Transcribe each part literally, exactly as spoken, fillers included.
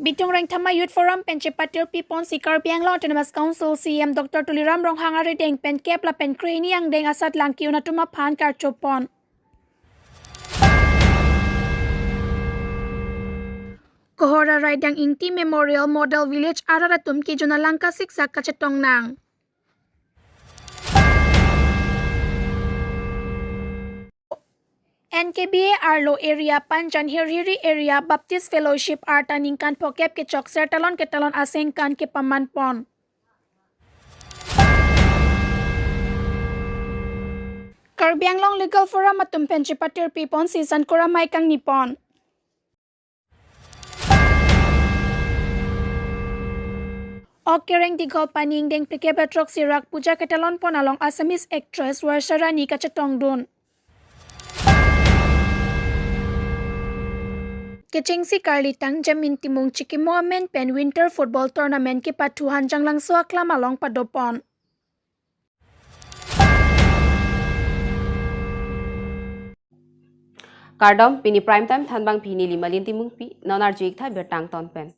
Bithung Rengthama Youth Forum pen chepatirpi ponsi Karbi Anglong Autonomous Council C E M Doctor Tuliram Ronghang arideng pen kep lapen krehini angdeng asatlang ki-un atum aphan karcho pon. Kohora Raidang Ingti Memorial Model Village arat atum kejun alang kasiksak kachetong nang. N K B A arlo area Panjan Hirhiri area Baptist Fellowship arta ningkan phokep kechok sertalon ketalon asengkan kepaman pon. Karbi Anglong Legal Forum atum pen chepatirpi ponsi Sankura Mai kangni pon. Ok kereng dighol paning deng phlikep ra throksi rak puja ketalon pon along Assamese actress Varsha Rani kachetongdun. Kechengsi karlitang Jamin Timung chikimo amen pen Winter Football Tournament kepathu Hanjanglangso aklam along padopon. Kardom, pini Prime Time thanbang pini Limalin Timungpi, non arju-ik tha birta angton pen.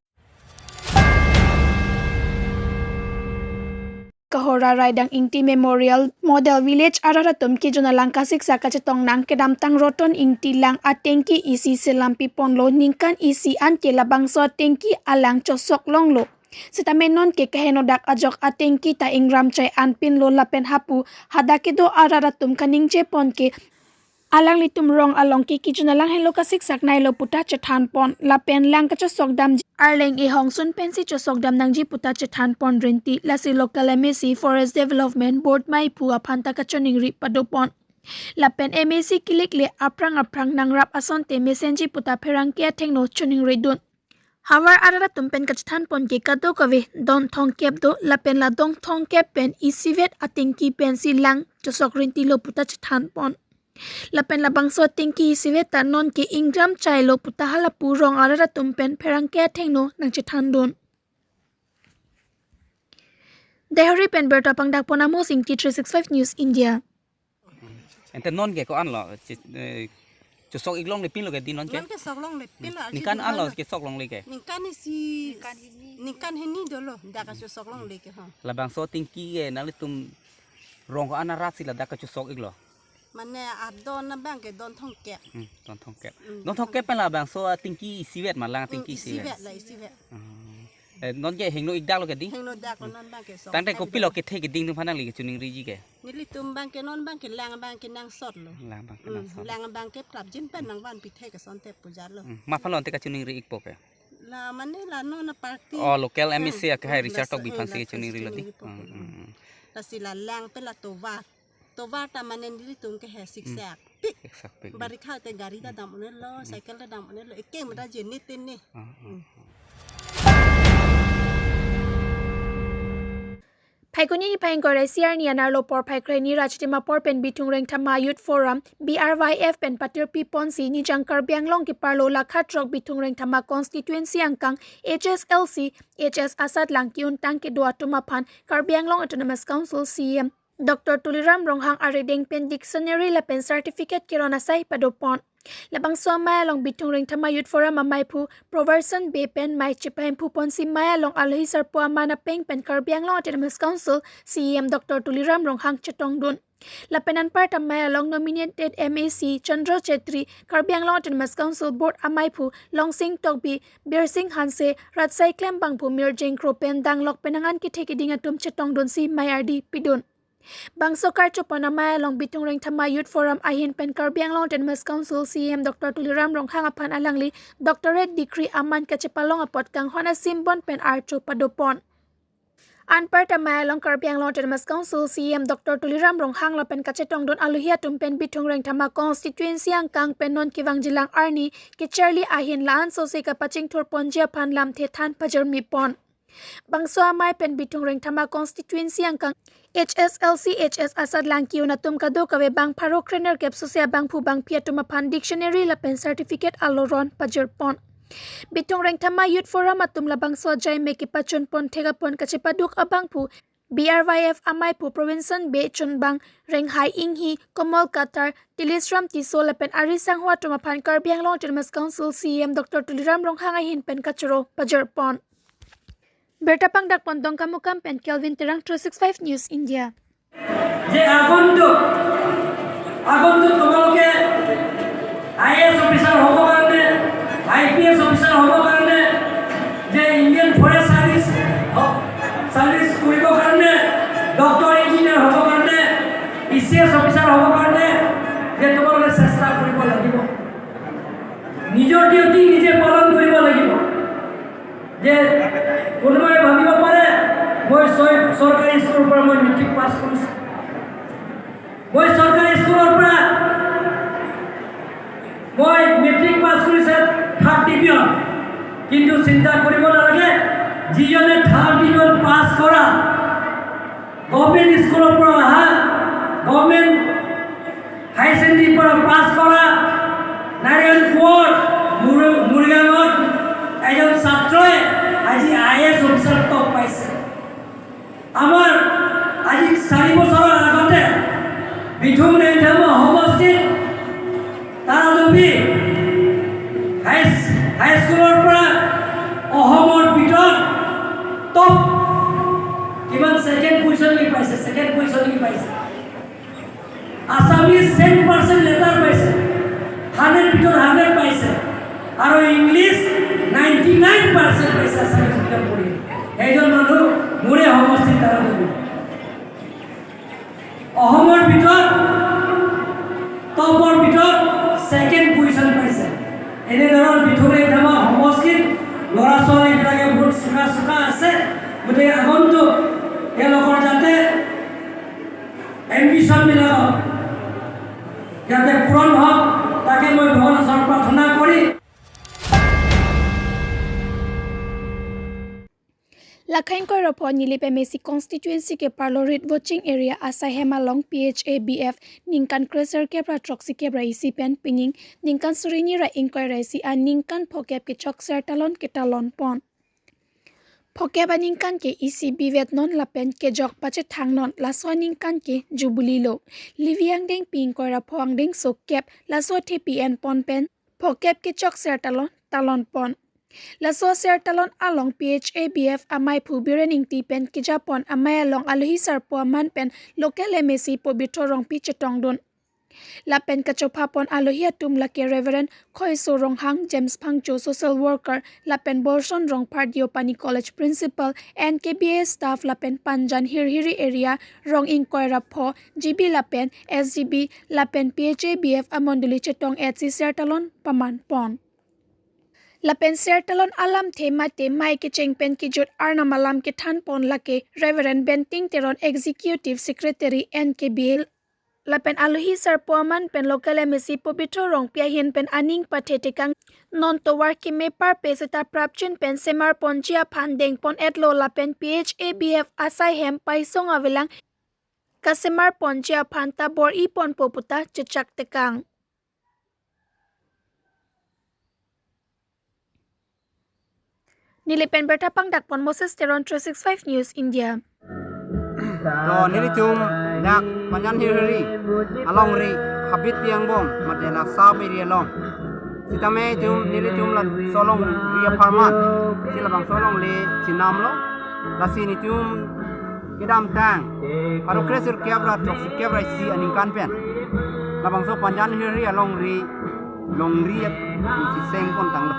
Kohora Raidang Ingti Memorial Model Village arat atum kejun alang kasiksak kachetong nang. Kedamtang Roton Ingti lang atengki isi selam piponlo, ningkan isi anke labangso atengki alang chosok longlo. Sitame nonke kahenodak ajok atengki ta ingram chai anpinlo lapen hapu hadak kedo arat atum kaningje pon ke alanglitum rong along ke kejun alang henlo kasiksak nailo puta chethan pon lapen lang kachosok dam arleng ehong sun pensi chosok dam nangji puta chethan pon rinti. Lasi local M A C Forest Development Board maiphu aphan ta kachoningri padopon. Lapen M A C kilik le aphrang aphrang nangrap asonte mesenji puta pherangke athengno choningridun. Havar arat atum pen kachethan pon ke kadokave don thomkep do lapen la don thomkep pen isivet atengki pensi lang chosok rintilo puta chethan pon. Lapen labangso atengki isivet ta nonke ingram chailo puta halapu rong arat atum pen pherangke athengno nangchethandun. Dehori pen birta pangdak pon Amos Ingti, three six five News India. Ante nonke ko-anlo, che-, eh, chosok-ik longle pinlo ke di nonke? Nonke sok longle pinlo, arju ningkan di anlo longle. Kesok longle ke? Ningkan isi, ningkan hini dolo, dak kachosok longle ke ho. Labangso atengki ke nanglitum rong ko-an arat si ladak kachosok-iklo? Mane adon abang ke don thomkep. Hmm, don thomkep. Hmm, don thomkep pen labangso atengki isivet ma lang atengki isivet? Hmm, isivet la isivet. Hmm. Eh, nonke hingno-ikdaklo ke di? Hingno-daklo non abang ke sok. Tangte kopilo kethe keding atum aphan nangli kachoningriji ke? Nelitum abang ke non abang ke lang abang ke nangsotlo. Lang abang ke, hmm, nangsot. Lang abang ke prapjin pen nangvanpi the ke asonte pujalo. Hmm. Ma aphanlo ante kachoningri-ikpo ke? La mane la non aparty. Oh, local M A C, hmm, akhai, hmm, Richard Tokbi aphansi, hmm, la kachoningri lo di? Kachoningri po. Hmm, hmm, hmm. Lasi la lang pen la tovar. Tovar ta mane nelitum ke he siksak. Hmm. Pik. Siksak pik. Barikha te gari ta dam un-elo, hmm, cycle ta dam un-elo, eke mata jeni teni. Ah, ah, hmm, ah. Phaikuni niphai ingkoi ra isi arni anerlo porphai krehini Rajdim apor pen Bithung Rengthama Youth Forum, B R Y F pen patirpi ponsi Nijang Karbi Anglong keparlo lakha throk Bithung Rengthama constituency angkang H S L C, H S asatlang ki-un tang kedo atum aphan Karbi Anglong Autonomous Council C E M Doctor Tuliram Ronghang arideng pen dictionary lapen certificate keron asai padopon. Labangso amei along Bithung Rengthama Youth Forum amaiphu Proverson Bey pen mei chepahemphu ponsi mei along alohi sarpo aman apeng pen Karbi Anglong Autonomous Council C E M Doctor Tuliram Ronghang chetongdun. Lapen anparta mei along nominated M A C Chandra Chetri, Karbi Anglong Autonomous Council Board amaiphu Longsing Tokbi, Birsing Hanse, Ratsai Klembangphu, Mirjeng Kro pen danglok penang an kethe keding atum chetongdunsi mei ardi pidun. Bangso karchopon amei along Bithung Rengthama Youth Forum ahin pen Karbi Anglong Autonomous Council C E M Doctor Tuliram Ronghang aphan alangli doctorate degree aman kachepalong apot kanghon asim bon pen archo padopon. Anparta mei along Karbi Anglong Autonomous Council C E M Doctor Tuliram Ronghang lapen kachetongdun alohi atum pen Bithung Rengthama constituency angkang pen non kevangjilang arni kecharli ahin la-an sose kapachingthurponji aphan lamthe than pajirmi pon. Bangso amei pen Bithung Rengthama constituency angkang H S L C H S asatlang ki-un atum kadokave bang pharo krenerkep sose abangphu bangphi atum aphan dictionary lapen certificate aloron pajirpon. Bithung Rengthama Youth Forum atum labangso ajai me kepachunpon thekapon kachepaduk abangphu B R Y F amaiphu Provinson Bey Chunbang, Renghai Inghi, Komol Kathar, Tilisram Tisso lapen ari sangho atum aphan Karbi Anglong Autonomous Council C E M Doctor Tuliram Ronghang ahin pen kachoro pajirpon. Birta pangdakpon Dongkamukam pen Kelvin Terang, three six five News India. যে আগন্তুক আগন্তুক তোমালোকে I A S officer হ'ব কাৰণে, I P S officer হ'ব কাৰণে, যে Indian forest service service কৰিবৰ কাৰণে, ডক্টৰ ইঞ্জিনিয়াৰ হ'ব কাৰণে, ই চি এছ অফিচাৰ হ'ব কাৰণে যে তোমালোকে চেষ্টা কৰিব লাগিব। নিজৰ ডিউটি নিজে পালন কৰিব লাগিব। যে কোনোবাই ভাবিব পাৰে মই চৰকাৰী স্কুলৰ পৰা মই মেট্ৰিক পাছ কৰিছোঁ, মই চৰকাৰী স্কুলৰ পৰা মই মেট্ৰিক পাছ কৰিছে থাৰ্ড ডিভিজন। কিন্তু চিন্তা কৰিব নালাগে, যিজনে থাৰ্ড ডিভিজন পাছ কৰা গভৰ্ণমেণ্ট স্কুলৰ পৰা অহা, গভৰ্ণমেণ্ট হাই ছেকেণ্ডেৰীৰ পৰা পাছ কৰা নাৰায়ণপুৰ মুৰ- মৰিগাঁৱত এজন ছাত্ৰই আজি I A S officer top পাইছে। আমাৰ আজি চাৰি বছৰৰ আগতে বিথুম ৰেংথামা সমষ্টিত তাৰাজবি হাই হাইস্কুলৰ পৰা অসমৰ ভিতৰত টপ কিমান ছেকেণ্ড পজিশ্যন কি পাইছে, ছেকেণ্ড পজিশ্যন কি পাইছে। আছামিজ চেণ্ট পাৰ্চেণ্ট লেটাৰ পাইছে, হাণ্ড্ৰেড ভিতৰত হাণ্ড্ৰেড পাইছে আৰু ইংলিছ নাইণ্টি নাইন পাৰ্চেণ্ট পাইছে আছামিজ মিডিয়াম পঢ়ি। সেইজন মানুহ মোৰে সমষ্টিত তাৰাজবি অসমৰ ভিতৰত টপৰ ভিতৰত ছেকেণ্ড পজিশ্যন পাইছে। এনেধৰণৰ বিথুম ৰেংথামা সমষ্টিত ল'ৰা ছোৱালীবিলাকে বহুত চোকা চোকা আছে। গতিকে আগন্তুক তেওঁলোকৰ যাতে এম্বিশ্যনবিলাক যাতে পূৰণ হওক, তাকে মই ভগৱানৰ ওচৰত প্ৰাৰ্থনা কৰি Lakha ingkoi ra pho Nilip M A C constituency keparlo Rit Voching area asai hem along P H A B F ningkan kre sirkep ra throksi kep ra isi pen pining ningkan suri hini ra ingkoi ra isi aningkan phokep kechok ser talon ketalon pon. Phokep aningkan ke isi bivet non lapen kejok pachethang non, laso aningkan ke Jubilee lo. Livi angdengpi ingkoi ra pho angdengso kep laso thepi en pon pen phokep kechok ser talon talon pon. Laso ser talon along P H A B F amaiphu Biren Ingti pen kejapon amei along alohi sarpo aman pen local M A C Pobitro Rongpi chetongdun. Lapen kachophapon alohi atum lake Reverend Khoiso Ronghang, James Phangcho social worker, lapen Borson Rongphar Deopani College principal, N K B A staff lapen Panjan Hirhiri area rong ingkoi ra pho G B lapen S G B lapen P H A B F amondoli chetong-etsi ser talon paman pon. Lapen ser talon alamthe mate mei kecheng pen kejut arnam alam kethan pon lake Reverend Benting Teron, Executive Secretary N K B A, lapen alohi sarpo aman pen local M A C Pobitro Rongpi ahin pen aning pathe tekang. Non tovar keme parpe seta prapjin pen semar ponji aphan dengpon-etlo lapen P H A B F asai hem paisong avelang kasemar ponji aphan ta bor-i ponpo puta chechak tekang. Nilip pen birta pangdakpon Moses Teron, three six five News India. To nelitum dak Panjan Hirhiri alongri habit pi angbong mate la sub area along. Sitame itum nelitum laso alongri apharman si labangso alongle chenamlo. Lasi netum kedamtang pharo kre sirkep ra throksi kep ra isi aningkan pen labangso Panjan Hirhiri alongri longri isi seng pon tanglo.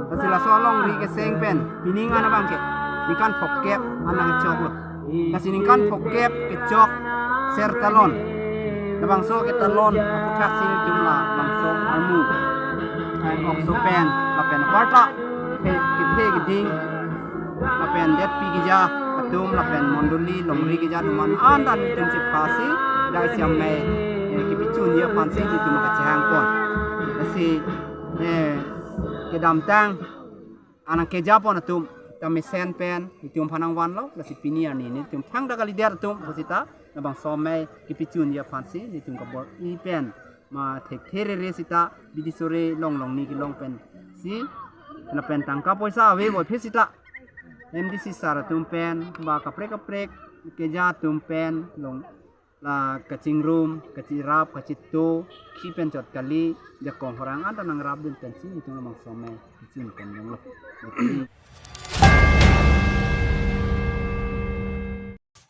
Lasi laso alongri keseng pen pining an abang ke ningkan phokep an nangchoklo. Lasi ningkan phokep kechok ser talon. Labangso ketalon aphuthak si netum labangso armu, eh, okso pen lapen aparta kethe keding lapen detpi keja atum lapen mondoli longri keja atum an an ta netum chephasi dai siam mei, eh, kepachunji aphan si netum kachehang pon. Lasi, eh, kedamtang an nangkejapon atum ta mesen pen netum aphan nangvanlo, lasi pini arni netum thangta kalidet atum pusita labangso mei kepachunji aphan si netum kabor-i pen ma thekthe rere sita bidi sore longlong ni kelong pen si lapen tangka poisa ave boi phe sita M D C sir atum pen ba kaprek kaprek Keja atum pen long la kachingrum, kachirap, kachito, khi pen chot kali, jakong horang anta nangrapdun pensi itum labangso amei kachingrum pen longlo.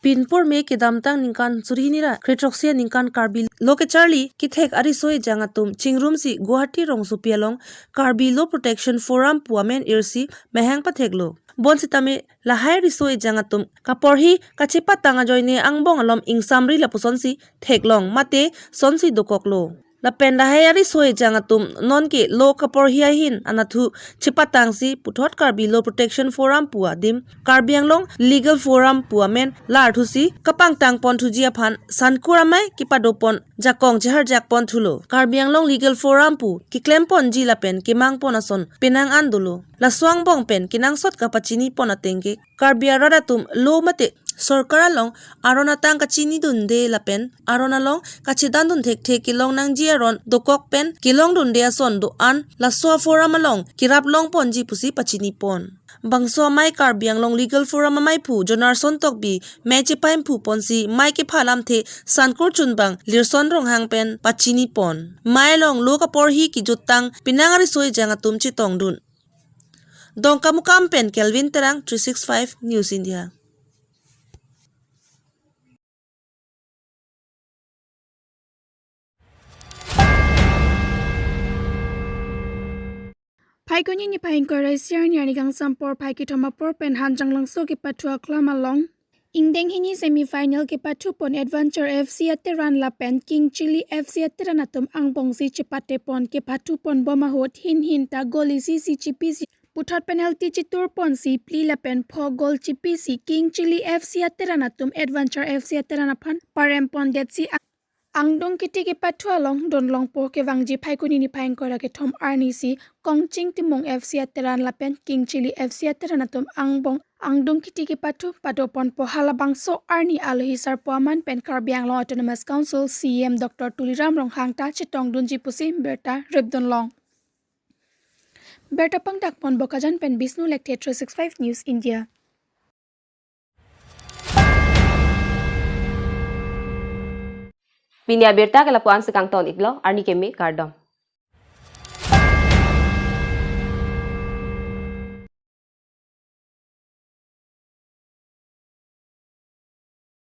Pinpur me kedamtang ningkan suri hini ra kre throksi aningkan Karbi lo kecharli kethek ariso ejang atum chingrumsi Guwahati rongsopi along Karbi Law Protection Forum pu amen irsi mehang patheklo. Bonsitame lahai riso ejang atum kaporhi kachepatang ajoine angbong alom ingsamri lapusonsi theklong mate sonsi dokoklo. Lapen lahai ariso ejang atum nonke lo kaporhi ahin anatthu chepatangsi puthot Karbi Law Protection Forum pu adim Karbi Anglong Legal Forum pu amen larthusi kapangtang ponthuji aphan sankur amei kepado pon jakong cheharjak ponthulo. Karbi Anglong Legal Forum pu keklem ponji lapen kemang pon ason penang an dolo. Laso angbong pen kenangsot kapachini pon atengke Karbi arat atum lo mate sorkar along aron atang kachinidunde lapen aron along kachedandun thekthe kelong nangji aron dokok pen kelongdunde ason do-an laso forum along kerap long ponji pusi pachini pon. Bangso amei Karbi Anglong Legal Forum ameiphu Jonarson Tokbi mei chepaimpu ponsi mei kepha lamthe sankur chunbang Lirson Ronghang pen pachini pon. Mei along lo kaporhi kejutang penang ariso ejang atum chetongdun. Dongkamukam pen Kelvin Terang, three six five News India. Phaikuni niphai ingkoi ra isi arni arni kangsam porphai kethom apor pen Hanjanglangso kepathu aklam along ingdeng hini semi final kepathu pon Adventure F C Ateran lapen King Chilli F C Ateran atum angbongsi chepate pon kepathu pon bom ahut hin hin ta goal isi isi chipisi puthot penalty chitur ponsi phli lapen pho goal chipisi King Chilli F C Ateran atum Adventure F C Ateran aphan parem pondetsi angdung kiti kepathu along donlongpo. Kevangji Phaikuni niphai ingkoi ra kethom arni si Kongching Timung F C Ateran lapen King Chilli F C Ateran atum angbong angdung kiti kepathu pado ponpo. Halabangso arni alohi sarpo aman pen Karbi Anglong Autonomous Council C E M Doctor Tuliram Ronghang ta chetongdunji pusi birta ripdunlong. Birta pangdak pon Bokajan pen Bisnu Lekthe, three six five News India. Pini abirta ke lapu-an si kangton iklo, arni keme kardom.